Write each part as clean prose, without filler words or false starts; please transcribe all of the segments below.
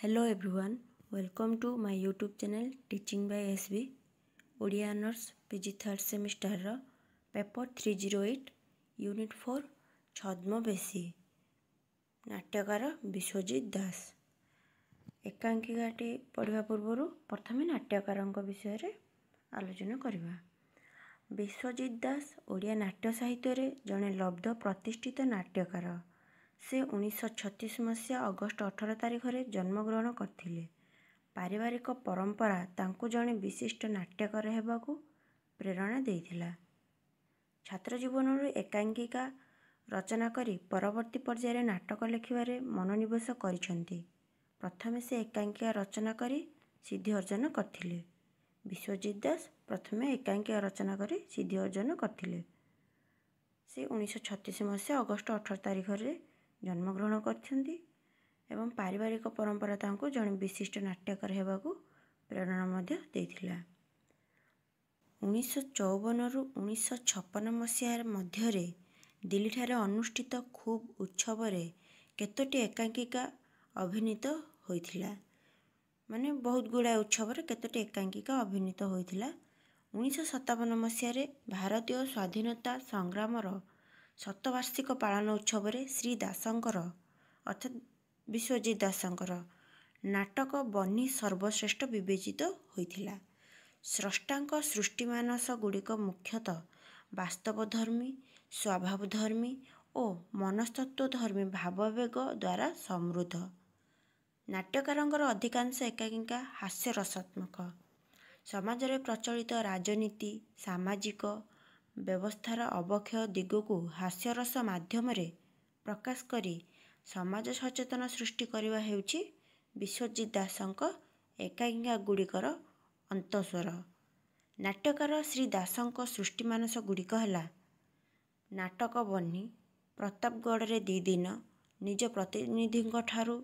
Hello everyone, welcome to my YouTube channel Teaching by SB. Odia honours PG third ସେମିଷ୍ଟାରର paper 308, unit 4, ଛଦ୍ମବେଶୀ, ନାଟ୍ୟକାର ବିଶ୍ୱଜିତ ଦାସ। ଏକାଙ୍କିକାଟି ପଢ଼ିବା ପୂର୍ବରୁ ପ୍ରଥମେ ନାଟ୍ୟକାରଙ୍କ ବିଷୟରେ ଆଲୋଚନା କରିବା। ବିଶ୍ୱଜିତ ଦାସ ଓଡ଼ିଆ ନାଟ୍ୟ ସାହିତ୍ୟରେ ଜଣେ ଲବ୍ଧ ପ୍ରତିଷ୍ଠିତ ନାଟ୍ୟକାର। ସେ 1936 ମସିହା ଅଗଷ୍ଟ 18 ତାରିଖରେ ଜନ୍ମଗ୍ରହଣ କରିଥିଲେ। ପାରିବାରିକ ପରମ୍ପରା ତାଙ୍କୁ ଜଣେ ବିଶିଷ୍ଟ ନାଟ୍ୟକାର ହେବାକୁ ପ୍ରେରଣା ଦେଇଥିଲା। ଛାତ୍ର ଜୀବନରୁ ଏକାଙ୍କିକା ରଚନା କରି ପରବର୍ତ୍ତୀ ପର୍ଯ୍ୟାୟରେ ନାଟକ ଲେଖିବାରେ ମନୋନିବେଶ କରିଛନ୍ତି। ପ୍ରଥମେ ସେ ଏକାଙ୍କିକା ରଚନା କରି ସିଦ୍ଧି ଅର୍ଜନ କରିଥିଲେ। ବିଶ୍ୱଜିତ ଦାସ ପ୍ରଥମେ ଏକାଙ୍କିକା ରଚନା କରି ସିଦ୍ଧି ଅର୍ଜନ କରିଥିଲେ। ସେ 1936 ମସିହା ଅଗଷ୍ଟ 18 ତାରିଖରେ ଜନ୍ମଗ୍ରହଣ କରିଛନ୍ତି ଏବଂ ପାରିବାରିକ ପରମ୍ପରା ତାଙ୍କୁ ଜଣେ ବିଶିଷ୍ଟ ନାଟ୍ୟକାର ହେବାକୁ ପ୍ରେରଣା ମଧ୍ୟ ଦେଇଥିଲା। 1954ରୁ 1956 ମସିହା ମଧ୍ୟରେ ଦିଲ୍ଲୀଠାରେ ଅନୁଷ୍ଠିତ ଖୁବ୍ ଉତ୍ସବରେ କେତୋଟି ଏକାଙ୍କିକା ଅଭିନୀତ ହୋଇଥିଲା? ମାନେ ବହୁତ ଗୁଡ଼ାଏ ଉତ୍ସବରେ କେତୋଟି ଏକାଙ୍କିକା ଅଭିନୀତ ହୋଇଥିଲା। 1957 ମସିହାରେ ଭାରତୀୟ ସ୍ୱାଧୀନତା ସଂଗ୍ରାମର ଶତବାର୍ଷିକ ପାଳନ ଉତ୍ସବରେ ଶ୍ରୀ ଦାସଙ୍କର, ଅର୍ଥାତ୍ ବିଶ୍ୱଜିତ ଦାସଙ୍କର ନାଟକ ବହ୍ନି ସର୍ବଶ୍ରେଷ୍ଠ ବିବେଚିତ ହୋଇଥିଲା। ସ୍ରଷ୍ଟାଙ୍କ ସୃଷ୍ଟିମାନସ ଗୁଡ଼ିକ ମୁଖ୍ୟତଃ ବାସ୍ତବଧର୍ମୀ, ସ୍ୱଭାବଧର୍ମୀ ଓ ମନସ୍ତତ୍ତ୍ୱଧର୍ମୀ ଭାବାବେଗ ଦ୍ୱାରା ସମୃଦ୍ଧ। ନାଟ୍ୟକାରଙ୍କର ଅଧିକାଂଶ ଏକାଙ୍କିକା ହାସ୍ୟରସାତ୍ମକ। ସମାଜରେ ପ୍ରଚଳିତ ରାଜନୀତି, ସାମାଜିକ ବ୍ୟବସ୍ଥାର ଅବକ୍ଷୟ ଦିଗକୁ ହାସ୍ୟରସ ମାଧ୍ୟମରେ ପ୍ରକାଶ କରି ସମାଜ ସଚେତନ ସୃଷ୍ଟି କରିବା ହେଉଛି ବିଶ୍ୱଜିତ ଦାସଙ୍କ ଏକାଙ୍କିକା ଗୁଡ଼ିକର ଅନ୍ତଃସ୍ୱର। ନାଟ୍ୟକାର ଶ୍ରୀ ଦାସଙ୍କ ସୃଷ୍ଟିମାନସ ଗୁଡ଼ିକ ହେଲା ନାଟକ ବହ୍ନି, ପ୍ରତାପଗଡ଼ରେ ଦି'ଦିନ, ନିଜ ପ୍ରତିନିଧିଙ୍କଠାରୁ,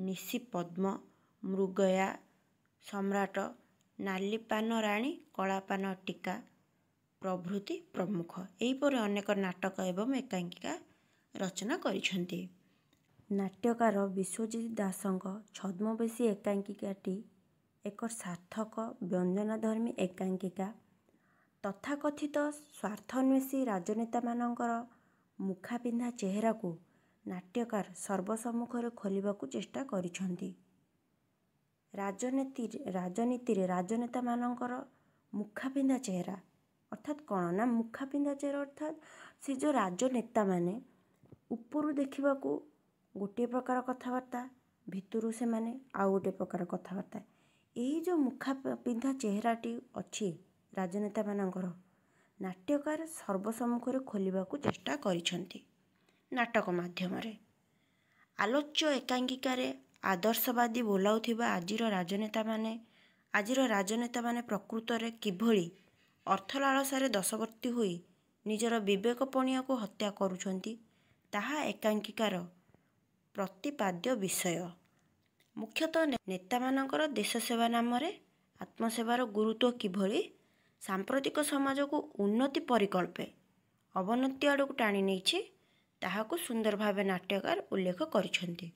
ନିଶି ପଦ୍ମ, ମୃଗୟା, ସମ୍ରାଟ, ନାଲିପାନ ରାଣୀ କଳାପାନ ଟୀକା ପ୍ରଭୃତି ପ୍ରମୁଖ। ଏହିପରି ଅନେକ ନାଟକ ଏବଂ ଏକାଙ୍କିକା ରଚନା କରିଛନ୍ତି। ନାଟ୍ୟକାର ବିଶ୍ୱଜିତ ଦାସଙ୍କ ଛଦ୍ମବେଶୀ ଏକାଙ୍କିକାଟି ଏକ ସାର୍ଥକ ବ୍ୟଞ୍ଜନାଧର୍ମୀ ଏକାଙ୍କିକା। ତଥାକଥିତ ସ୍ୱାର୍ଥାନ୍ୱେଷୀ ରାଜନେତାମାନଙ୍କର ମୁଖାପିନ୍ଧା ଚେହେରାକୁ ନାଟ୍ୟକାର ସର୍ବସମ୍ମୁଖରେ ଖୋଲିବାକୁ ଚେଷ୍ଟା କରିଛନ୍ତି। ରାଜନୀତିରେ ରାଜନେତାମାନଙ୍କର ମୁଖାପିନ୍ଧା ଚେହେରା ଅର୍ଥାତ୍ କ'ଣ ନା, ମୁଖାପିନ୍ଧା ଚେହେରା ଅର୍ଥାତ୍ ସେ ଯେଉଁ ରାଜନେତାମାନେ ଉପରୁ ଦେଖିବାକୁ ଗୋଟିଏ ପ୍ରକାର କଥାବାର୍ତ୍ତା, ଭିତରୁ ସେମାନେ ଆଉ ଗୋଟିଏ ପ୍ରକାର କଥାବାର୍ତ୍ତା। ଏହି ଯେଉଁ ମୁଖା ପିନ୍ଧା ଚେହେରାଟି ଅଛି ରାଜନେତାମାନଙ୍କର, ନାଟ୍ୟକାର ସର୍ବସମ୍ମୁଖରେ ଖୋଲିବାକୁ ଚେଷ୍ଟା କରିଛନ୍ତି ନାଟକ ମାଧ୍ୟମରେ। ଆଲୋଚ୍ୟ ଏକାଙ୍କିକାରେ ଆଦର୍ଶବାଦୀ ବୋଲାଉଥିବା ଆଜିର ରାଜନେତାମାନେ ପ୍ରକୃତରେ କିଭଳି ଅର୍ଥଲାଳସାରେ ବଶବର୍ତ୍ତୀ ହୋଇ ନିଜର ବିବେକପଣିଆକୁ ହତ୍ୟା କରୁଛନ୍ତି, ତାହା ଏକାଙ୍କିକାର ପ୍ରତିପାଦ୍ୟ ବିଷୟ। ମୁଖ୍ୟତଃ ନେତାମାନଙ୍କର ଦେଶସେବା ନାମରେ ଆତ୍ମସେବାର ଗୁରୁତ୍ୱ କିଭଳି ସାମ୍ପ୍ରତିକ ସମାଜକୁ ଉନ୍ନତି ପରିକଳ୍ପେ ଅବନତି ଆଡ଼କୁ ଟାଣି ନେଇଛି, ତାହାକୁ ସୁନ୍ଦର ଭାବେ ନାଟ୍ୟକାର ଉଲ୍ଲେଖ କରିଛନ୍ତି।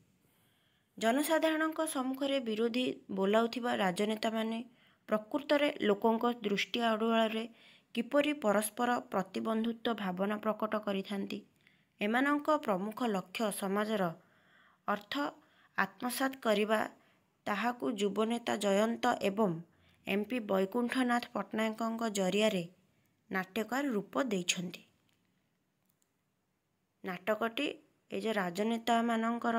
ଜନସାଧାରଣଙ୍କ ସମ୍ମୁଖରେ ବିରୋଧୀ ବୋଲାଉଥିବା ରାଜନେତାମାନେ ପ୍ରକୃତରେ ଲୋକଙ୍କ ଦୃଷ୍ଟି ଆଢ଼ୁଆଳରେ କିପରି ପରସ୍ପର ପ୍ରତିବନ୍ଧୁତ୍ୱ ଭାବନା ପ୍ରକଟ କରିଥାନ୍ତି, ଏମାନଙ୍କ ପ୍ରମୁଖ ଲକ୍ଷ୍ୟ ସମାଜର ଅର୍ଥ ଆତ୍ମସାତ୍ କରିବା, ତାହାକୁ ଯୁବନେତା ଜୟନ୍ତ ଏବଂ ଏମ୍. ପି. ବୈକୁଣ୍ଠନାଥ ପଟ୍ଟନାୟକଙ୍କ ଜରିଆରେ ନାଟ୍ୟକାର ରୂପ ଦେଇଛନ୍ତି। ନାଟକଟି ଏ ଯେଉଁ ରାଜନେତାମାନଙ୍କର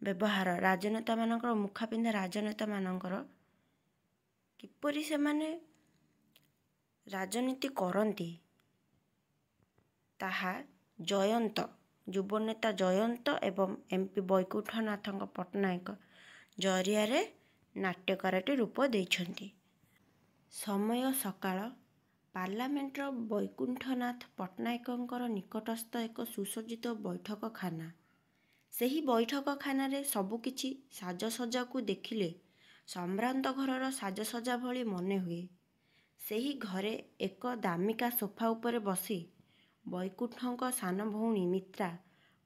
ବ୍ୟବହାର, ରାଜନେତାମାନଙ୍କର ମୁଖାପିନ୍ଧା ରାଜନେତାମାନଙ୍କର କିପରି ସେମାନେ ରାଜନୀତି କରନ୍ତି, ତାହା ଜୟନ୍ତ, ଯୁବନେତା ଜୟନ୍ତ ଏବଂ ଏମ୍. ପି. ବୈକୁଣ୍ଠନାଥଙ୍କ ପଟ୍ଟନାୟକ ଜରିଆରେ ନାଟ୍ୟକାରଟି ରୂପ ଦେଇଛନ୍ତି। ସମୟ ସକାଳ। ପାର୍ଲାମେଣ୍ଟର ବୈକୁଣ୍ଠନାଥ ପଟ୍ଟନାୟକଙ୍କର ନିକଟସ୍ଥ ଏକ ସୁସଜ୍ଜିତ ବୈଠକଖାନା। ସେହି ବୈଠକଖାନାରେ ସବୁକିଛି ସାଜସଜ୍ଜାକୁ ଦେଖିଲେ ସମ୍ଭ୍ରାନ୍ତ ଘରର ସାଜସଜ୍ଜା ଭଳି ମନେହୁଏ। ସେହି ଘରେ ଏକ ଦାମିକା ସୋଫା ଉପରେ ବସି ବୈକୁଣ୍ଠଙ୍କ ସାନ ଭଉଣୀ ମିତ୍ରା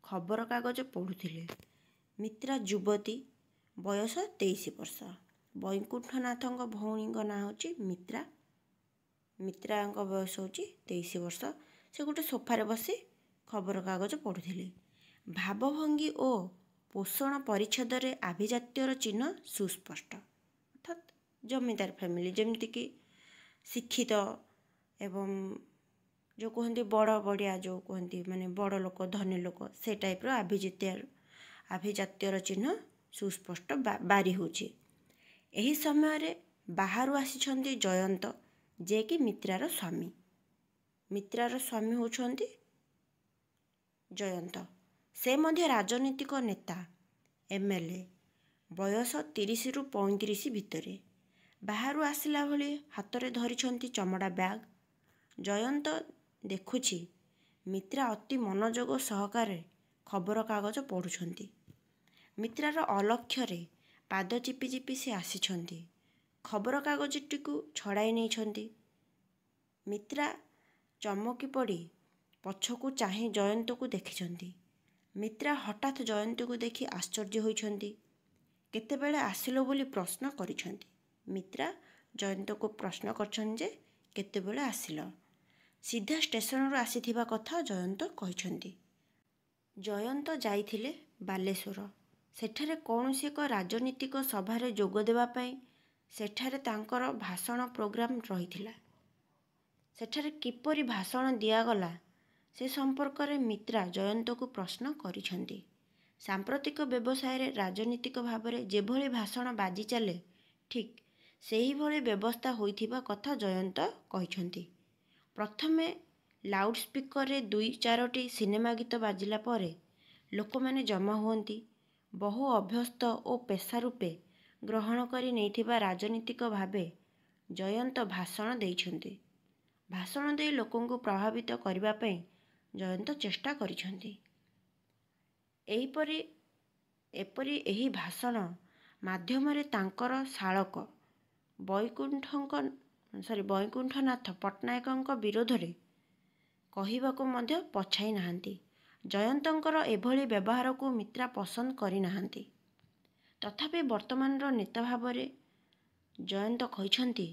ଖବରକାଗଜ ପଢ଼ୁଥିଲେ। ମିତ୍ରା ଯୁବତୀ। ବୟସ 23 ବର୍ଷ। ବୈକୁଣ୍ଠନାଥଙ୍କ ଭଉଣୀଙ୍କ ନାଁ ହେଉଛି ମିତ୍ରା। ମିତ୍ରାଙ୍କ ବୟସ ହେଉଛି 23 ବର୍ଷ। ସେ ଗୋଟେ ସୋଫାରେ ବସି ଖବରକାଗଜ ପଢ଼ୁଥିଲେ। ଭାବଭଙ୍ଗୀ ଓ ପୋଷଣ ପରିଚ୍ଛଦରେ ଆଭିଜାତ୍ୟର ଚିହ୍ନ ସୁସ୍ପଷ୍ଟ। ଅର୍ଥାତ୍ ଜମିଦାର ଫ୍ୟାମିଲି, ଯେମିତିକି ଶିକ୍ଷିତ ଏବଂ ଯେଉଁ କୁହନ୍ତି ବଡ଼ ବଡ଼ିଆ, ଯେଉଁ କୁହନ୍ତି ମାନେ ବଡ଼ ଲୋକ, ଧନୀ ଲୋକ, ସେ ଟାଇପ୍ର ଆଭିଜାତ୍ୟର ଚିହ୍ନ ସୁସ୍ପଷ୍ଟ ବାରି ହେଉଛି। ଏହି ସମୟରେ ବାହାରୁ ଆସିଛନ୍ତି ଜୟନ୍ତ, ଯିଏକି ମିତ୍ରାର ସ୍ୱାମୀ। ମିତ୍ରାର ସ୍ୱାମୀ ହେଉଛନ୍ତି ଜୟନ୍ତ। ସେ ମଧ୍ୟ ରାଜନୈତିକ ନେତା, MLA। ବୟସ 30ରୁ 35 ଭିତରେ। ବାହାରୁ ଆସିଲା ଭଳି ହାତରେ ଧରିଛନ୍ତି ଚମଡ଼ା ବ୍ୟାଗ୍। ଜୟନ୍ତ ଦେଖୁଛି ମିତ୍ରା ଅତି ମନୋଯୋଗ ସହକାରେ ଖବରକାଗଜ ପଢ଼ୁଛନ୍ତି। ମିତ୍ରାର ଅଲକ୍ଷ୍ୟରେ ପାଦ ଚିପି ଚିପି ସେ ଆସିଛନ୍ତି। ଖବରକାଗଜଟିକୁ ଛଡ଼ାଇ ନେଇଛନ୍ତି। ମିତ୍ରା ଚମକି ପଡ଼ି ପଛକୁ ଚାହିଁ ଜୟନ୍ତକୁ ଦେଖିଛନ୍ତି। ମିତ୍ରା ହଠାତ୍ ଜୟନ୍ତକୁ ଦେଖି ଆଶ୍ଚର୍ଯ୍ୟ ହୋଇଛନ୍ତି। କେତେବେଳେ ଆସିଲ ବୋଲି ପ୍ରଶ୍ନ କରିଛନ୍ତି। ମିତ୍ରା ଜୟନ୍ତକୁ ପ୍ରଶ୍ନ କରିଛନ୍ତି ଯେ କେତେବେଳେ ଆସିଲ? ସିଧା ଷ୍ଟେସନରୁ ଆସିଥିବା କଥା ଜୟନ୍ତ କହିଛନ୍ତି। ଜୟନ୍ତ ଯାଇଥିଲେ ବାଲେଶ୍ୱର। ସେଠାରେ କୌଣସି ଏକ ରାଜନୀତିକ ସଭାରେ ଯୋଗ ଦେବା ପାଇଁ। ସେଠାରେ ତାଙ୍କର ଭାଷଣ ପ୍ରୋଗ୍ରାମ ରହିଥିଲା। ସେଠାରେ କିପରି ଭାଷଣ ଦିଆଗଲା ସେ ସମ୍ପର୍କରେ ମିତ୍ରା ଜୟନ୍ତକୁ ପ୍ରଶ୍ନ କରିଛନ୍ତି। ସାମ୍ପ୍ରତିକ ବ୍ୟବସାୟରେ ରାଜନୀତିକ ଭାବରେ ଯେଭଳି ଭାଷଣ ବାଜି ଚାଲେ, ଠିକ୍ ସେହିଭଳି ବ୍ୟବସ୍ଥା ହୋଇଥିବା କଥା ଜୟନ୍ତ କହିଛନ୍ତି। ପ୍ରଥମେ ଲାଉଡ଼ସ୍ପିକରରେ ଦୁଇ ଚାରୋଟି ସିନେମା ଗୀତ ବାଜିଲା ପରେ ଲୋକମାନେ ଜମା ହୁଅନ୍ତି। ବହୁ ଅଭ୍ୟସ୍ତ ଓ ପେଶା ରୂପେ ଗ୍ରହଣ କରି ନେଇଥିବା ରାଜନୀତିକ ଭାବେ ଜୟନ୍ତ ଭାଷଣ ଦେଇଛନ୍ତି। ଭାଷଣ ଦେଇ ଲୋକଙ୍କୁ ପ୍ରଭାବିତ କରିବା ପାଇଁ ଜୟନ୍ତ ଚେଷ୍ଟା କରିଛନ୍ତି। ଏପରି ଏହି ଭାଷଣ ମାଧ୍ୟମରେ ତାଙ୍କର ଶାଳକ ବୈକୁଣ୍ଠନାଥ ପଟ୍ଟନାୟକଙ୍କ ବିରୋଧରେ କହିବାକୁ ମଧ୍ୟ ପଛାଇ ନାହାନ୍ତି। ଜୟନ୍ତଙ୍କର ଏଭଳି ବ୍ୟବହାରକୁ ମିତ୍ରା ପସନ୍ଦ କରିନାହାନ୍ତି। ତଥାପି ବର୍ତ୍ତମାନର ନେତା ଭାବରେ ଜୟନ୍ତ କହିଛନ୍ତି,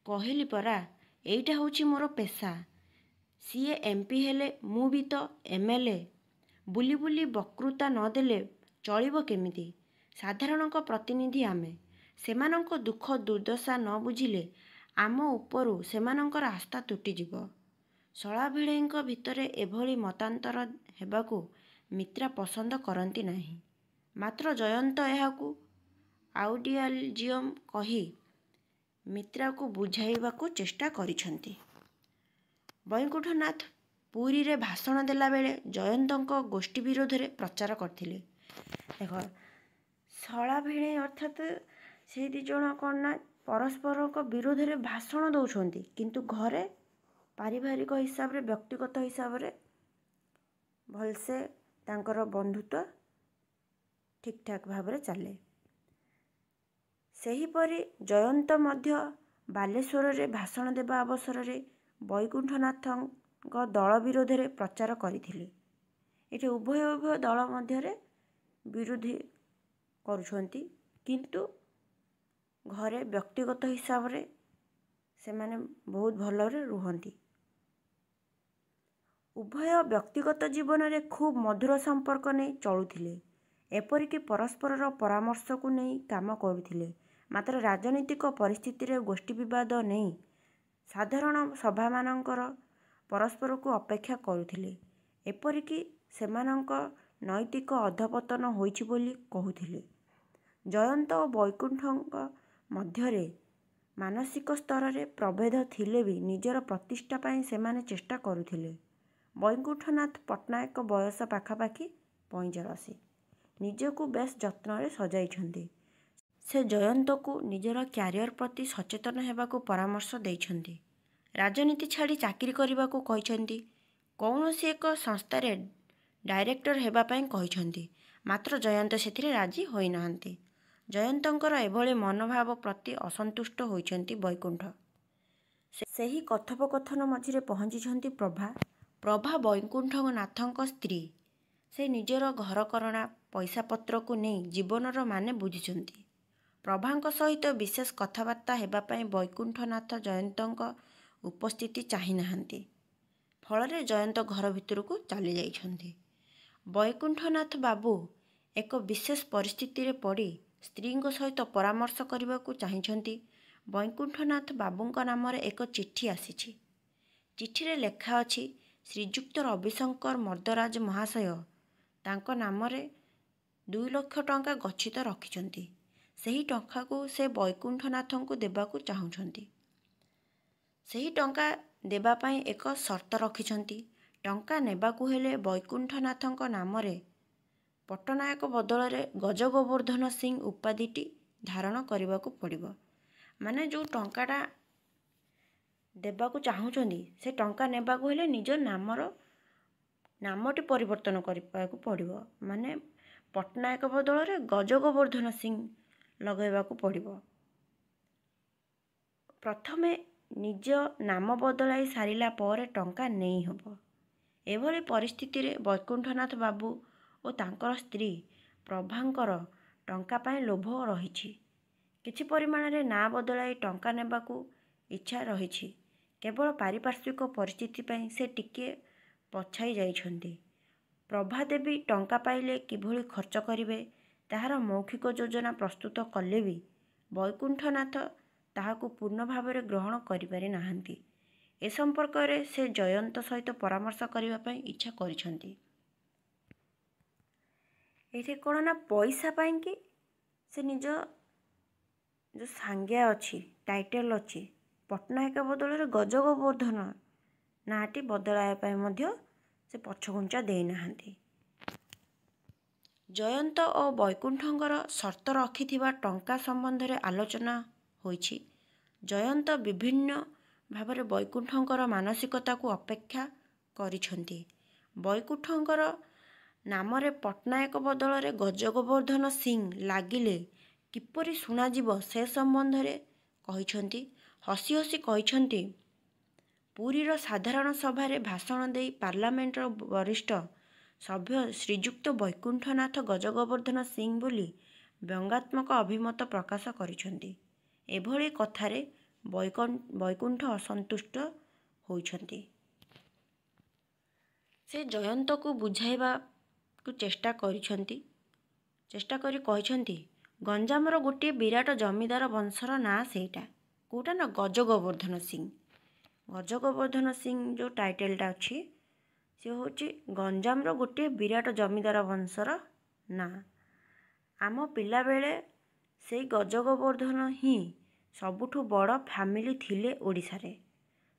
କହିଲି ପରା, ଏଇଟା ହେଉଛି ମୋର ପେଶା। ସିଏ MP ହେଲେ ମୁଁ ବି ତ MLA। ବୁଲି ବୁଲି ବକ୍ତୃତା ନ ଦେଲେ ଚଳିବ କେମିତି? ସାଧାରଣଙ୍କ ପ୍ରତିନିଧି ଆମେ। ସେମାନଙ୍କ ଦୁଃଖ ଦୁର୍ଦ୍ଦଶା ନ ବୁଝିଲେ ଆମ ଉପରୁ ସେମାନଙ୍କର ଆସ୍ଥା ତୁଟିଯିବ। ଶଳା ଭିଣେଇଙ୍କ ଭିତରେ ଏଭଳି ମତାନ୍ତର ହେବାକୁ ମିତ୍ରା ପସନ୍ଦ କରନ୍ତି ନାହିଁ। ମାତ୍ର ଜୟନ୍ତ ଏହାକୁ ଆଇଡିଆଲିଜମ୍ କହି ମିତ୍ରାକୁ ବୁଝାଇବାକୁ ଚେଷ୍ଟା କରିଛନ୍ତି। ବୈକୁଣ୍ଠନାଥ ପୁରୀରେ ଭାଷଣ ଦେଲାବେଳେ ଜୟନ୍ତଙ୍କ ଗୋଷ୍ଠୀ ବିରୋଧରେ ପ୍ରଚାର କରିଥିଲେ। ଦେଖ, ଶଳା ଭିଣେଇ ଅର୍ଥାତ୍ ସେଇ ଦୁଇ ଜଣ କ'ଣ ନା ପରସ୍ପରଙ୍କ ବିରୋଧରେ ଭାଷଣ ଦେଉଛନ୍ତି, କିନ୍ତୁ ଘରେ ପାରିବାରିକ ହିସାବରେ, ବ୍ୟକ୍ତିଗତ ହିସାବରେ ଭଲସେ ତାଙ୍କର ବନ୍ଧୁତ୍ୱ ଠିକ୍ଠାକ୍ ଭାବରେ ଚାଲେ। ସେହିପରି ଜୟନ୍ତ ମଧ୍ୟ ବାଲେଶ୍ୱରରେ ଭାଷଣ ଦେବା ଅବସରରେ ବୈକୁଣ୍ଠନାଥଙ୍କ ଦଳ ବିରୋଧରେ ପ୍ରଚାର କରିଥିଲେ। ଏଠି ଉଭୟ ଉଭୟ ଦଳ ମଧ୍ୟରେ ବିରୋଧୀ କରୁଛନ୍ତି, କିନ୍ତୁ ଘରେ ବ୍ୟକ୍ତିଗତ ହିସାବରେ ସେମାନେ ବହୁତ ଭଲରେ ରୁହନ୍ତି। ଉଭୟ ବ୍ୟକ୍ତିଗତ ଜୀବନରେ ଖୁବ୍ ମଧୁର ସମ୍ପର୍କ ନେଇ ଚଳୁଥିଲେ। ଏପରିକି ପରସ୍ପରର ପରାମର୍ଶକୁ ନେଇ କାମ କରୁଥିଲେ। ମାତ୍ର ରାଜନୈତିକ ପରିସ୍ଥିତିରେ ଗୋଷ୍ଠୀ ବିବାଦ ନେଇ ସାଧାରଣ ସଭାମାନଙ୍କର ପରସ୍ପରକୁ ଅପେକ୍ଷା କରୁଥିଲେ। ଏପରିକି ସେମାନଙ୍କ ନୈତିକ ଅଧଃପତନ ହୋଇଛି ବୋଲି କହୁଥିଲେ। ଜୟନ୍ତ ଓ ବୈକୁଣ୍ଠଙ୍କ ମଧ୍ୟରେ ମାନସିକ ସ୍ତରରେ ପ୍ରଭେଦ ଥିଲେ ବି ନିଜର ପ୍ରତିଷ୍ଠା ପାଇଁ ସେମାନେ ଚେଷ୍ଟା କରୁଥିଲେ। ବୈକୁଣ୍ଠନାଥ ପଟ୍ଟନାୟକଙ୍କ ବୟସ ପାଖାପାଖି 45। ନିଜକୁ ବେଶ୍ ଯତ୍ନରେ ସଜାଇଛନ୍ତି। ସେ ଜୟନ୍ତକୁ ନିଜର କ୍ୟାରିୟର ପ୍ରତି ସଚେତନ ହେବାକୁ ପରାମର୍ଶ ଦେଇଛନ୍ତି। ରାଜନୀତି ଛାଡ଼ି ଚାକିରି କରିବାକୁ କହିଛନ୍ତି। କୌଣସି ଏକ ସଂସ୍ଥାରେ ଡାଇରେକ୍ଟର ହେବା ପାଇଁ କହିଛନ୍ତି। ମାତ୍ର ଜୟନ୍ତ ସେଥିରେ ରାଜି ହୋଇନାହାନ୍ତି। ଜୟନ୍ତଙ୍କର ଏଭଳି ମନୋଭାବ ପ୍ରତି ଅସନ୍ତୁଷ୍ଟ ହୋଇଛନ୍ତି ବୈକୁଣ୍ଠ। ସେହି କଥୋପକଥନ ମଝିରେ ପହଞ୍ଚିଛନ୍ତି ପ୍ରଭା। ପ୍ରଭା ବୈକୁଣ୍ଠନାଥଙ୍କ ସ୍ତ୍ରୀ। ସେ ନିଜର ଘରକରଣା ପଇସାପତ୍ରକୁ ନେଇ ଜୀବନର ମାନେ ବୁଝିଛନ୍ତି। ପ୍ରଭାଙ୍କ ସହିତ ବିଶେଷ କଥାବାର୍ତ୍ତା ହେବା ପାଇଁ ବୈକୁଣ୍ଠନାଥ ଜୟନ୍ତଙ୍କ ଉପସ୍ଥିତି ଚାହିଁ ନାହାନ୍ତି। ଫଳରେ ଜୟନ୍ତ ଘର ଭିତରକୁ ଚାଲିଯାଇଛନ୍ତି। ବୈକୁଣ୍ଠନାଥ ବାବୁ ଏକ ବିଶେଷ ପରିସ୍ଥିତିରେ ପଡ଼ି ସ୍ତ୍ରୀଙ୍କ ସହିତ ପରାମର୍ଶ କରିବାକୁ ଚାହିଁଛନ୍ତି। ବୈକୁଣ୍ଠନାଥ ବାବୁଙ୍କ ନାମରେ ଏକ ଚିଠି ଆସିଛି। ଚିଠିରେ ଲେଖା ଅଛି, ଶ୍ରୀଯୁକ୍ତ ରବିଶଙ୍କର ମର୍ଦ୍ଦରାଜ ମହାଶୟ ତାଙ୍କ ନାମରେ 2 ଲକ୍ଷ ଟଙ୍କା ଗଚ୍ଛିତ ରଖିଛନ୍ତି। ସେହି ଟଙ୍କାକୁ ସେ ବୈକୁଣ୍ଠନାଥଙ୍କୁ ଦେବାକୁ ଚାହୁଁଛନ୍ତି। ସେହି ଟଙ୍କା ଦେବା ପାଇଁ ଏକ ସର୍ତ୍ତ ରଖିଛନ୍ତି। ଟଙ୍କା ନେବାକୁ ହେଲେ ବୈକୁଣ୍ଠନାଥଙ୍କ ନାମରେ ପଟ୍ଟନାୟକ ବଦଳରେ ଗଜଗୋବର୍ଦ୍ଧନ ସିଂ ଉପାଧିଟି ଧାରଣ କରିବାକୁ ପଡ଼ିବ। ମାନେ ଯେଉଁ ଟଙ୍କାଟା ଦେବାକୁ ଚାହୁଁଛନ୍ତି, ସେ ଟଙ୍କା ନେବାକୁ ହେଲେ ନିଜ ନାମର ନାମଟି ପରିବର୍ତ୍ତନ କରିବାକୁ ପଡ଼ିବ, ମାନେ ପଟ୍ଟନାୟକ ବଦଳରେ ଗଜଗୋବର୍ଦ୍ଧନ ସିଂ ଲଗାଇବାକୁ ପଡ଼ିବ। ପ୍ରଥମେ ନିଜ ନାମ ବଦଳାଇ ସାରିଲା ପରେ ଟଙ୍କା ନେଇ ହେବ। ଏଭଳି ପରିସ୍ଥିତିରେ ବୈକୁଣ୍ଠନାଥ ବାବୁ ଓ ତାଙ୍କର ସ୍ତ୍ରୀ ପ୍ରଭାଙ୍କର ଟଙ୍କା ପାଇଁ ଲୋଭ ରହିଛି। କିଛି ପରିମାଣରେ ନାଁ ବଦଳାଇ ଟଙ୍କା ନେବାକୁ ଇଚ୍ଛା ରହିଛି। କେବଳ ପାରିପାର୍ଶ୍ୱିକ ପରିସ୍ଥିତି ପାଇଁ ସେ ଟିକିଏ ପଛାଇ ଯାଇଛନ୍ତି। ପ୍ରଭାଦେବୀ ଟଙ୍କା ପାଇଲେ କିଭଳି ଖର୍ଚ୍ଚ କରିବେ ତାହାର ମୌଖିକ ଯୋଜନା ପ୍ରସ୍ତୁତ କଲେ ବି ବୈକୁଣ୍ଠନାଥ ତାହାକୁ ପୂର୍ଣ୍ଣ ଭାବରେ ଗ୍ରହଣ କରିପାରି ନାହାନ୍ତି। ଏ ସମ୍ପର୍କରେ ସେ ଜୟନ୍ତ ସହିତ ପରାମର୍ଶ କରିବା ପାଇଁ ଇଚ୍ଛା କରିଛନ୍ତି। ଏଇଠି କ'ଣ ନା ପଇସା ପାଇଁକି ସେ ନିଜ ଯେଉଁ ସାଙ୍ଗିଆ ଅଛି, ଟାଇଟେଲ୍ ଅଛି, ପଟ୍ଟନାୟକ ବଦଳରେ ଗଜଗୋବର୍ଦ୍ଧନ ନାଁଟି ବଦଳାଇବା ପାଇଁ ମଧ୍ୟ ସେ ପଛଘୁଞ୍ଚା ଦେଇନାହାନ୍ତି। ଜୟନ୍ତ ଓ ବୈକୁଣ୍ଠଙ୍କର ସର୍ତ୍ତ ରଖିଥିବା ଟଙ୍କା ସମ୍ବନ୍ଧରେ ଆଲୋଚନା ହୋଇଛି। ଜୟନ୍ତ ବିଭିନ୍ନ ଭାବରେ ବୈକୁଣ୍ଠଙ୍କର ମାନସିକତାକୁ ଅପେକ୍ଷା କରିଛନ୍ତି। ବୈକୁଣ୍ଠଙ୍କର ନାମରେ ପଟ୍ଟନାୟକ ବଦଳରେ ଗଜଗୋବର୍ଦ୍ଧନ ସିଂ ଲାଗିଲେ କିପରି ଶୁଣାଯିବ ସେ ସମ୍ବନ୍ଧରେ କହିଛନ୍ତି। ହସି ହସି କହିଛନ୍ତି, ପୁରୀର ସାଧାରଣ ସଭାରେ ଭାଷଣ ଦେଇ ପାର୍ଲାମେଣ୍ଟର ବରିଷ୍ଠ ସଭ୍ୟ ଶ୍ରୀଯୁକ୍ତ ବୈକୁଣ୍ଠନାଥ ଗଜଗୋବର୍ଦ୍ଧନ ସିଂ ବୋଲି ବ୍ୟଙ୍ଗାତ୍ମକ ଅଭିମତ ପ୍ରକାଶ କରିଛନ୍ତି। ଏଭଳି କଥାରେ ବୈକୁଣ୍ଠ ଅସନ୍ତୁଷ୍ଟ ହୋଇଛନ୍ତି। ସେ ଜୟନ୍ତକୁ ବୁଝାଇବାକୁ ଚେଷ୍ଟା କରିଛନ୍ତି। ଚେଷ୍ଟା କରି କହିଛନ୍ତି, ଗଞ୍ଜାମର ଗୋଟିଏ ବିରାଟ ଜମିଦାର ବଂଶର ନାଁ ସେଇଟା। କେଉଁଟା ନା ଗଜଗୋବର୍ଦ୍ଧନ ସିଂ। ଗଜଗୋବର୍ଦ୍ଧନ ସିଂ ଯେଉଁ ଟାଇଟେଲଟା ଅଛି, ସେ ହେଉଛି ଗଞ୍ଜାମର ଗୋଟିଏ ବିରାଟ ଜମିଦାର ବଂଶର ନାଁ। ଆମ ପିଲାବେଳେ ସେଇ ଗଜଗୋବର୍ଦ୍ଧନ ହିଁ ସବୁଠୁ ବଡ଼ ଫ୍ୟାମିଲି ଥିଲେ ଓଡ଼ିଶାରେ।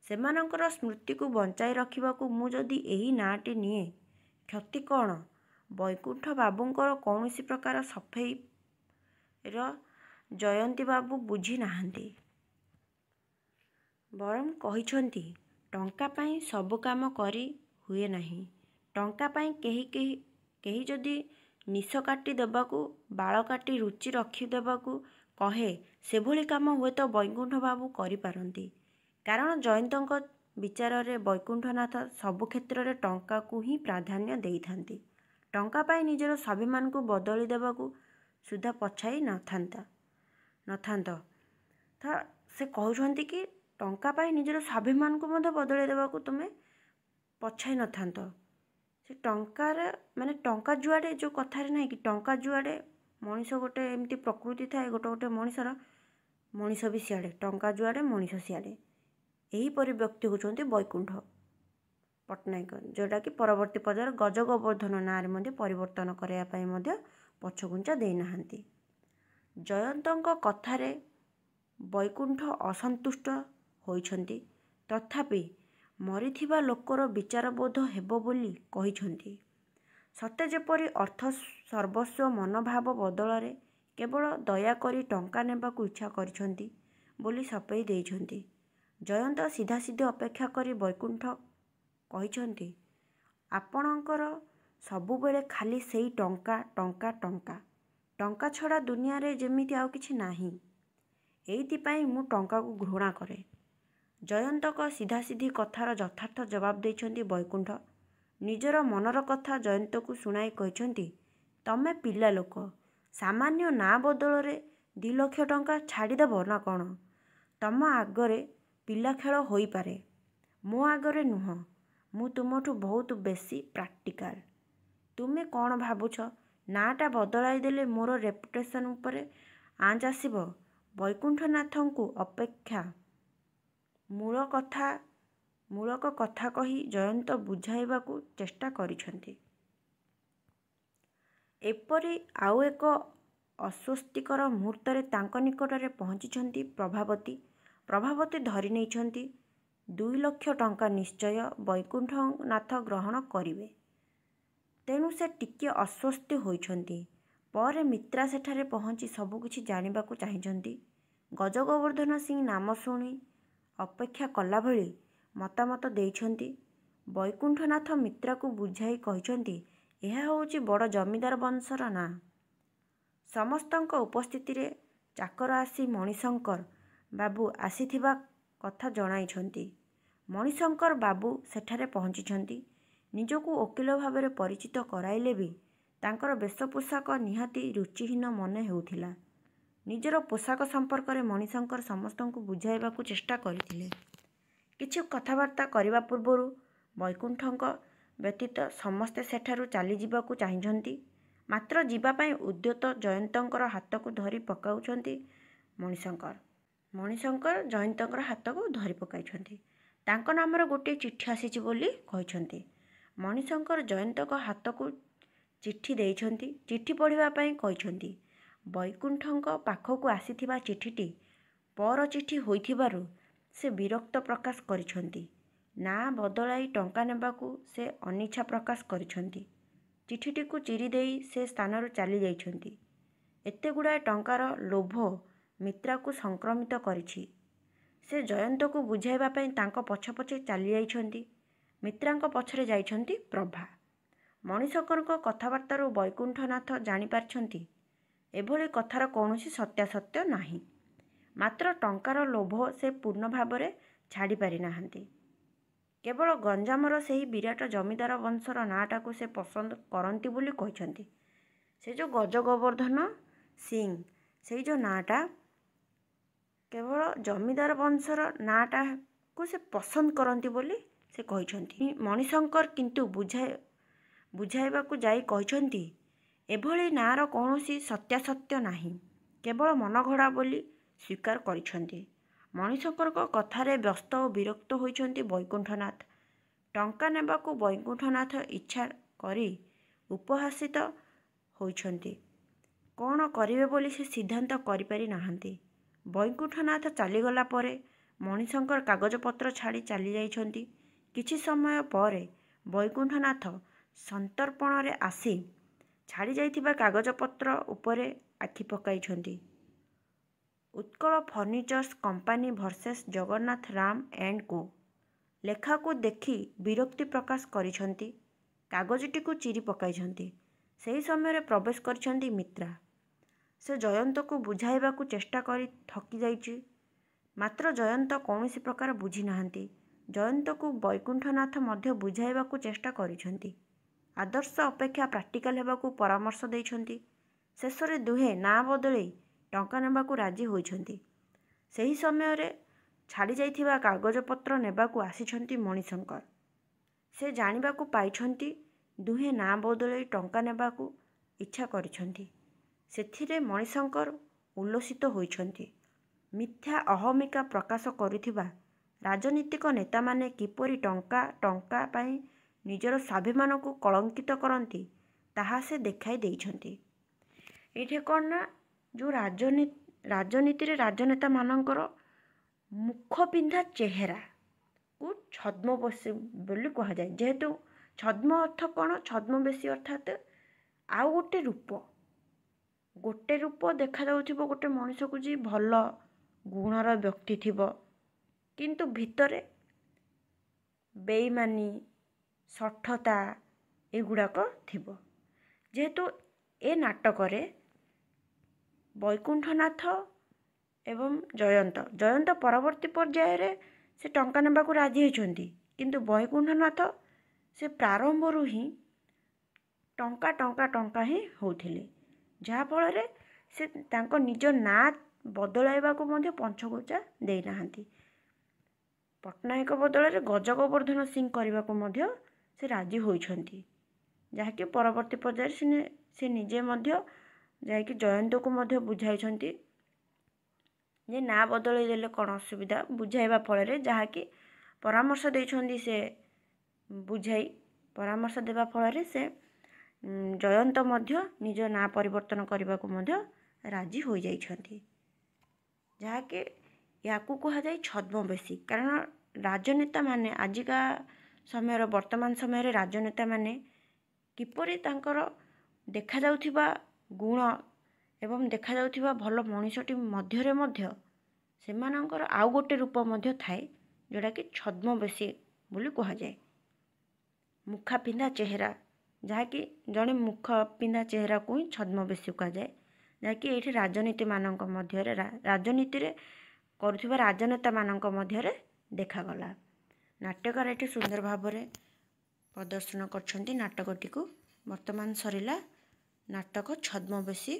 ସେମାନଙ୍କର ସ୍ମୃତିକୁ ବଞ୍ଚାଇ ରଖିବାକୁ ମୁଁ ଯଦି ଏହି ନାଁଟି ନିଏ, କ୍ଷତି କ'ଣ? ବୈକୁଣ୍ଠ ବାବୁଙ୍କର କୌଣସି ପ୍ରକାର ସଫେଇର ଜୟନ୍ତୀ ବାବୁ ବୁଝି ନାହାନ୍ତି। ବରଂ କହିଛନ୍ତି, ଟଙ୍କା ପାଇଁ ସବୁ କାମ କରି ହୁଏ ନାହିଁ। ଟଙ୍କା ପାଇଁ କେହି କେହି କେହି ଯଦି ନିଶ କାଟି ଦେବାକୁ, ବାଳ କାଟି ରୁଚି ରଖିଦେବାକୁ କହେ, ସେଭଳି କାମ ହୁଏତ ବୈକୁଣ୍ଠ ବାବୁ କରିପାରନ୍ତି। କାରଣ ଜୟନ୍ତଙ୍କ ବିଚାରରେ ବୈକୁଣ୍ଠନାଥ ସବୁ କ୍ଷେତ୍ରରେ ଟଙ୍କାକୁ ହିଁ ପ୍ରାଧାନ୍ୟ ଦେଇଥାନ୍ତି। ଟଙ୍କା ପାଇଁ ନିଜର ସ୍ୱାଭିମାନକୁ ବଦଳି ଦେବାକୁ ସୁଦ୍ଧା ପଛାଇ ନଥାନ୍ତ। ତ ସେ କହୁଛନ୍ତି କି ଟଙ୍କା ପାଇଁ ନିଜର ସ୍ୱାଭିମାନକୁ ମଧ୍ୟ ବଦଳାଇ ଦେବାକୁ ତୁମେ ପଛାଇ ନଥାନ୍ତ। ସେ ଟଙ୍କାର ମାନେ ଟଙ୍କା ଯୁଆଡ଼େ, ଯେଉଁ କଥାରେ ନାହିଁ କି ଟଙ୍କା ଯୁଆଡ଼େ ମଣିଷ, ଗୋଟେ ଏମିତି ପ୍ରକୃତି ଥାଏ ଗୋଟେ ଗୋଟେ ମଣିଷର, ମଣିଷ ବି ସିଆଡ଼େ। ଟଙ୍କା ଯୁଆଡ଼େ ମଣିଷ ସିଆଡ଼େ। ଏହିପରି ବ୍ୟକ୍ତି ହେଉଛନ୍ତି ବୈକୁଣ୍ଠ ପଟ୍ଟନାୟକ, ଯେଉଁଟାକି ପରବର୍ତ୍ତୀ ପର୍ଯ୍ୟାୟରେ ଗଜଗୋବର୍ଦ୍ଧନ ନାଁରେ ମଧ୍ୟ ପରିବର୍ତ୍ତନ କରାଇବା ପାଇଁ ମଧ୍ୟ ପଛଘୁଞ୍ଚା ଦେଇନାହାନ୍ତି। ଜୟନ୍ତଙ୍କ କଥାରେ ବୈକୁଣ୍ଠ ଅସନ୍ତୁଷ୍ଟ ହୋଇଛନ୍ତି। ତଥାପି ମରିଥିବା ଲୋକର ବିଚାରବୋଧ ହେବ ବୋଲି କହିଛନ୍ତି। ସତେ ଯେପରି ଅର୍ଥ ସର୍ବସ୍ୱ ମନୋଭାବ ବଦଳରେ କେବଳ ଦୟାକରି ଟଙ୍କା ନେବାକୁ ଇଚ୍ଛା କରିଛନ୍ତି ବୋଲି ସଫେଇ ଦେଇଛନ୍ତି। ଜୟନ୍ତ ସିଧାସିଧି ଅପେକ୍ଷା କରି ବୈକୁଣ୍ଠ କହିଛନ୍ତି, ଆପଣଙ୍କର ସବୁବେଳେ ଖାଲି ସେଇ ଟଙ୍କା, ଟଙ୍କା, ଟଙ୍କା। ଟଙ୍କା ଛଡ଼ା ଦୁନିଆରେ ଯେମିତି ଆଉ କିଛି ନାହିଁ। ଏଇଥିପାଇଁ ମୁଁ ଟଙ୍କାକୁ ଘୃଣା କରେ। ଜୟନ୍ତଙ୍କ ସିଧାସିଧି କଥାର ଯଥାର୍ଥ ଜବାବ ଦେଇଛନ୍ତି ବୈକୁଣ୍ଠ। ନିଜର ମନର କଥା ଜୟନ୍ତଙ୍କୁ ଶୁଣାଇ କହିଛନ୍ତି, ତମେ ପିଲା ଲୋକ, ସାମାନ୍ୟ ନାଁ ବଦଳରେ 2 ଲକ୍ଷ ଟଙ୍କା ଛାଡ଼ିଦେବ ନା କ'ଣ? ତମ ଆଗରେ ପିଲାଖେଳ ହୋଇପାରେ, ମୋ ଆଗରେ ନୁହଁ। ମୁଁ ତୁମଠୁ ବହୁତ ବେଶୀ ପ୍ରାକ୍ଟିକାଲ। ତୁମେ କ'ଣ ଭାବୁଛ, ନାଁଟା ବଦଳାଇ ଦେଲେ ମୋର ରେପୁଟେସନ୍ ଉପରେ ଆଞ୍ଚ ଆସିବ? ବୈକୁଣ୍ଠନାଥଙ୍କୁ ଅପେକ୍ଷା ମୂଳକ କଥା କହି ଜୟନ୍ତ ବୁଝାଇବାକୁ ଚେଷ୍ଟା କରିଛନ୍ତି। ଏପରି ଆଉ ଏକ ଅସ୍ୱସ୍ତିକର ମୁହୂର୍ତ୍ତରେ ତାଙ୍କ ନିକଟରେ ପହଞ୍ଚିଛନ୍ତି ପ୍ରଭାବତୀ। ପ୍ରଭାବତୀ ଧରି ନେଇଛନ୍ତି, 2 ଲକ୍ଷ ଟଙ୍କା ନିଶ୍ଚୟ ବୈକୁଣ୍ଠନାଥ ଗ୍ରହଣ କରିବେ। ତେଣୁ ସେ ଟିକିଏ ଆଶ୍ୱସ୍ତ ହୋଇଛନ୍ତି। ପରେ ମିତ୍ରା ସେଠାରେ ପହଞ୍ଚି ସବୁକିଛି ଜାଣିବାକୁ ଚାହିଁଛନ୍ତି। ଗଜଗୋବର୍ଦ୍ଧନ ସିଂ ନାମ ଶୁଣି ଅପେକ୍ଷା କଲାଭଳି ମତାମତ ଦେଇଛନ୍ତି। ବୈକୁଣ୍ଠନାଥ ମିତ୍ରାକୁ ବୁଝାଇ କହିଛନ୍ତି, ଏହା ହେଉଛି ବଡ଼ ଜମିଦାର ବଂଶର ନାଁ। ସମସ୍ତଙ୍କ ଉପସ୍ଥିତିରେ ଚାକର ଆସି ମଣିଶଙ୍କର ବାବୁ ଆସିଥିବା କଥା ଜଣାଇଛନ୍ତି। ମଣିଶଙ୍କର ବାବୁ ସେଠାରେ ପହଞ୍ଚିଛନ୍ତି। ନିଜକୁ ଓକିଲ ଭାବରେ ପରିଚିତ କରାଇଲେ ବି ତାଙ୍କର ବେଶ ପୋଷାକ ନିହାତି ରୁଚିହୀନ ମନେ ହେଉଥିଲା। ନିଜର ପୋଷାକ ସମ୍ପର୍କରେ ମଣିଶଙ୍କର ସମସ୍ତଙ୍କୁ ବୁଝାଇବାକୁ ଚେଷ୍ଟା କରିଥିଲେ। କିଛି କଥାବାର୍ତ୍ତା କରିବା ପୂର୍ବରୁ ବୈକୁଣ୍ଠଙ୍କ ବ୍ୟତୀତ ସମସ୍ତେ ସେଠାରୁ ଚାଲିଯିବାକୁ ଚାହିଁଛନ୍ତି। ମାତ୍ର ଯିବା ପାଇଁ ଉଦ୍ୟତ ଜୟନ୍ତଙ୍କର ହାତକୁ ଧରି ପକାଉଛନ୍ତି ମଣିଶଙ୍କର। ମଣିଶଙ୍କର ଜୟନ୍ତଙ୍କର ହାତକୁ ଧରି ପକାଇଛନ୍ତି। ତାଙ୍କ ନାମରେ ଗୋଟିଏ ଚିଠି ଆସିଛି ବୋଲି କହିଛନ୍ତି। ମଣିଶଙ୍କର ଜୟନ୍ତଙ୍କ ହାତକୁ ଚିଠି ଦେଇଛନ୍ତି। ଚିଠି ପଢ଼ିବା ପାଇଁ କହିଛନ୍ତି। ବୈକୁଣ୍ଠଙ୍କ ପାଖକୁ ଆସିଥିବା ଚିଠିଟି ପର ଚିଠି ହୋଇଥିବାରୁ ସେ ବିରକ୍ତ ପ୍ରକାଶ କରିଛନ୍ତି। ନାଁ ବଦଳାଇ ଟଙ୍କା ନେବାକୁ ସେ ଅନିଚ୍ଛା ପ୍ରକାଶ କରିଛନ୍ତି। ଚିଠିଟିକୁ ଚିରିଦେଇ ସେ ସ୍ଥାନରୁ ଚାଲିଯାଇଛନ୍ତି। ଏତେଗୁଡ଼ାଏ ଟଙ୍କାର ଲୋଭ ମିତ୍ରାକୁ ସଂକ୍ରମିତ କରିଛି। ସେ ଜୟନ୍ତକୁ ବୁଝାଇବା ପାଇଁ ତାଙ୍କ ପଛେ ପଛେ ଚାଲିଯାଇଛନ୍ତି। ମିତ୍ରାଙ୍କ ପଛରେ ଯାଇଛନ୍ତି ପ୍ରଭା। ମଣିଶଙ୍କରଙ୍କ କଥାବାର୍ତ୍ତାରୁ ବୈକୁଣ୍ଠନାଥ ଜାଣିପାରିଛନ୍ତି, ଏଭଳି କଥାର କୌଣସି ସତ୍ୟାସତ୍ୟ ନାହିଁ। ମାତ୍ର ଟଙ୍କାର ଲୋଭ ସେ ପୂର୍ଣ୍ଣ ଭାବରେ ଛାଡ଼ିପାରି ନାହାନ୍ତି। କେବଳ ଗଞ୍ଜାମର ସେହି ବିରାଟ ଜମିଦାର ବଂଶର ନାଁଟାକୁ ସେ ପସନ୍ଦ କରନ୍ତି ବୋଲି କହିଛନ୍ତି। ସେ ଯେଉଁ ଗଜଗୋବର୍ଦ୍ଧନ ସିଂ, ସେଇ ଯେଉଁ ନାଁଟା, କେବଳ ଜମିଦାର ବଂଶର ନାଁଟାକୁ ସେ ପସନ୍ଦ କରନ୍ତି ବୋଲି ସେ କହିଛନ୍ତି। ମଣିଶଙ୍କର କିନ୍ତୁ ବୁଝାଇବାକୁ ଯାଇ କହିଛନ୍ତି, ଏଭଳି ନାଁର କୌଣସି ସତ୍ୟାସତ୍ୟ ନାହିଁ, କେବଳ ମନଗଢ଼ା ବୋଲି ସ୍ୱୀକାର କରିଛନ୍ତି। ମଣିଶଙ୍କରଙ୍କ କଥାରେ ବ୍ୟସ୍ତ ଓ ବିରକ୍ତ ହୋଇଛନ୍ତି ବୈକୁଣ୍ଠନାଥ। ଟଙ୍କା ନେବାକୁ ବୈକୁଣ୍ଠନାଥ ଇଚ୍ଛା କରି ଉପହସିତ ହୋଇଛନ୍ତି। କ'ଣ କରିବେ ବୋଲି ସେ ସିଦ୍ଧାନ୍ତ କରିପାରି ନାହାନ୍ତି। ବୈକୁଣ୍ଠନାଥ ଚାଲିଗଲା ପରେ ମଣିଶଙ୍କର କାଗଜପତ୍ର ଛାଡ଼ି ଚାଲିଯାଇଛନ୍ତି। କିଛି ସମୟ ପରେ ବୈକୁଣ୍ଠନାଥ ସନ୍ତର୍ପଣରେ ଆସି ଛାଡ଼ିଯାଇଥିବା କାଗଜପତ୍ର ଉପରେ ଆଖି ପକାଇଛନ୍ତି। Utkal Furnitures Company versus Jagannath Ram and Co ଲେଖାକୁ ଦେଖି ବିରକ୍ତି ପ୍ରକାଶ କରିଛନ୍ତି। କାଗଜଟିକୁ ଚିରି ପକାଇଛନ୍ତି। ସେହି ସମୟରେ ପ୍ରବେଶ କରିଛନ୍ତି ମିତ୍ରା। ସେ ଜୟନ୍ତକୁ ବୁଝାଇବାକୁ ଚେଷ୍ଟା କରି ଥକି ଯାଇଛି। ମାତ୍ର ଜୟନ୍ତ କୌଣସି ପ୍ରକାର ବୁଝିନାହାନ୍ତି। ଜୟନ୍ତକୁ ବୈକୁଣ୍ଠନାଥ ମଧ୍ୟ ବୁଝାଇବାକୁ ଚେଷ୍ଟା କରିଛନ୍ତି। ଆଦର୍ଶ ଅପେକ୍ଷା ପ୍ରାକ୍ଟିକାଲ ହେବାକୁ ପରାମର୍ଶ ଦେଇଛନ୍ତି। ଶେଷରେ ଦୁହେଁ ନାଁ ବଦଳେଇ ଟଙ୍କା ନେବାକୁ ରାଜି ହୋଇଛନ୍ତି। ସେହି ସମୟରେ ଛାଡ଼ିଯାଇଥିବା କାଗଜପତ୍ର ନେବାକୁ ଆସିଛନ୍ତି ମଣିଶଙ୍କର। ସେ ଜାଣିବାକୁ ପାଇଛନ୍ତି, ଦୁହେଁ ନାଁ ବଦଳେଇ ଟଙ୍କା ନେବାକୁ ଇଚ୍ଛା କରିଛନ୍ତି। ସେଥିରେ ମଣିଶଙ୍କର ଉଲ୍ଲସିତ ହୋଇଛନ୍ତି। ମିଥ୍ୟା ଅହମିକା ପ୍ରକାଶ କରୁଥିବା ରାଜନୀତିକ ନେତାମାନେ କିପରି ଟଙ୍କା ଟଙ୍କା ପାଇଁ ନିଜର ସ୍ୱାଭିମାନକୁ କଳଙ୍କିତ କରନ୍ତି, ତାହା ସେ ଦେଖାଇ ଦେଇଛନ୍ତି। ଏଇଠି କ'ଣ ନା ଯେଉଁ ରାଜନୀତିରେ ରାଜନେତାମାନଙ୍କର ମୁଖ ପିନ୍ଧା ଚେହେରାକୁ ଛଦ୍ମବେଶୀ ବୋଲି କୁହାଯାଏ। ଯେହେତୁ ଛଦ୍ମ ଅର୍ଥ କ'ଣ? ଛଦ୍ମବେଶୀ ଅର୍ଥାତ୍ ଆଉ ଗୋଟେ ରୂପ। ଗୋଟେ ରୂପ ଦେଖାଯାଉଥିବ ଗୋଟେ ମଣିଷକୁ ଯେ ଭଲ ଗୁଣର ବ୍ୟକ୍ତି ଥିବ, କିନ୍ତୁ ଭିତରେ ବେଇମାନି, ଶଠତା ଏଗୁଡ଼ାକ ଥିବ। ଯେହେତୁ ଏ ନାଟକରେ ବୈକୁଣ୍ଠନାଥ ଏବଂ ଜୟନ୍ତ, ଜୟନ୍ତ ପରବର୍ତ୍ତୀ ପର୍ଯ୍ୟାୟରେ ସେ ଟଙ୍କା ନେବାକୁ ରାଜି ହୋଇଛନ୍ତି, କିନ୍ତୁ ବୈକୁଣ୍ଠନାଥ ସେ ପ୍ରାରମ୍ଭରୁ ହିଁ ଟଙ୍କା ଟଙ୍କା ଟଙ୍କା ହିଁ ହେଉଥିଲେ, ଯାହାଫଳରେ ସେ ତାଙ୍କ ନିଜ ନାଁ ବଦଳାଇବାକୁ ମଧ୍ୟ ପଛଘୁଞ୍ଚା ଦେଇନାହାନ୍ତି। ପଟ୍ଟନାୟକ ବଦଳରେ ଗଜ ଗୋବର୍ଦ୍ଧନ ସିଂ କରିବାକୁ ମଧ୍ୟ ସେ ରାଜି ହୋଇଛନ୍ତି, ଯାହାକି ପରବର୍ତ୍ତୀ ପର୍ଯ୍ୟାୟରେ ସେ ନିଜେ ମଧ୍ୟ ଯାଇକି ଜୟନ୍ତକୁ ମଧ୍ୟ ବୁଝାଇଛନ୍ତି ଯେ ନାଁ ବଦଳାଇ ଦେଲେ କ'ଣ ଅସୁବିଧା। ବୁଝାଇବା ଫଳରେ ଯାହାକି ପରାମର୍ଶ ଦେଇଛନ୍ତି, ସେ ବୁଝାଇ ପରାମର୍ଶ ଦେବା ଫଳରେ ସେ ଜୟନ୍ତ ମଧ୍ୟ ନିଜ ନାଁ ପରିବର୍ତ୍ତନ କରିବାକୁ ମଧ୍ୟ ରାଜି ହୋଇଯାଇଛନ୍ତି। ଯାହାକି ୟାକୁ କୁହାଯାଏ ଛଦ୍ମବେଶୀ। କାରଣ ରାଜନେତାମାନେ ଆଜିକା ସମୟର, ବର୍ତ୍ତମାନ ସମୟରେ ରାଜନେତାମାନେ କିପରି ତାଙ୍କର ଦେଖାଯାଉଥିବା ଗୁଣ ଏବଂ ଦେଖାଯାଉଥିବା ଭଲ ମଣିଷଟି ମଧ୍ୟରେ ମଧ୍ୟ ସେମାନଙ୍କର ଆଉ ଗୋଟେ ରୂପ ମଧ୍ୟ ଥାଏ, ଯେଉଁଟାକି ଛଦ୍ମବେଶୀ ବୋଲି କୁହାଯାଏ। ମୁଖା ପିନ୍ଧା ଚେହେରା, ଯାହାକି ଜଣେ ମୁଖ ପିନ୍ଧା ଚେହେରାକୁ ହିଁ ଛଦ୍ମବେଶୀ କୁହାଯାଏ, ଯାହାକି ଏଇଠି ରାଜନୀତିମାନଙ୍କ ମଧ୍ୟରେ, ରାଜନୀତିରେ କରୁଥିବା ରାଜନେତାମାନଙ୍କ ମଧ୍ୟରେ ଦେଖାଗଲା। ନାଟ୍ୟକାର ଏଠି ସୁନ୍ଦର ଭାବରେ ପ୍ରଦର୍ଶନ କରିଛନ୍ତି ନାଟକଟିକୁ। ବର୍ତ୍ତମାନ ସରିଲା ନାଟକ ଛଦ୍ମବେଶୀ।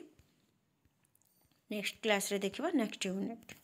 ନେକ୍ସଟ କ୍ଲାସ୍ରେ ଦେଖିବା ନେକ୍ସଟ ୟୁନିଟ୍।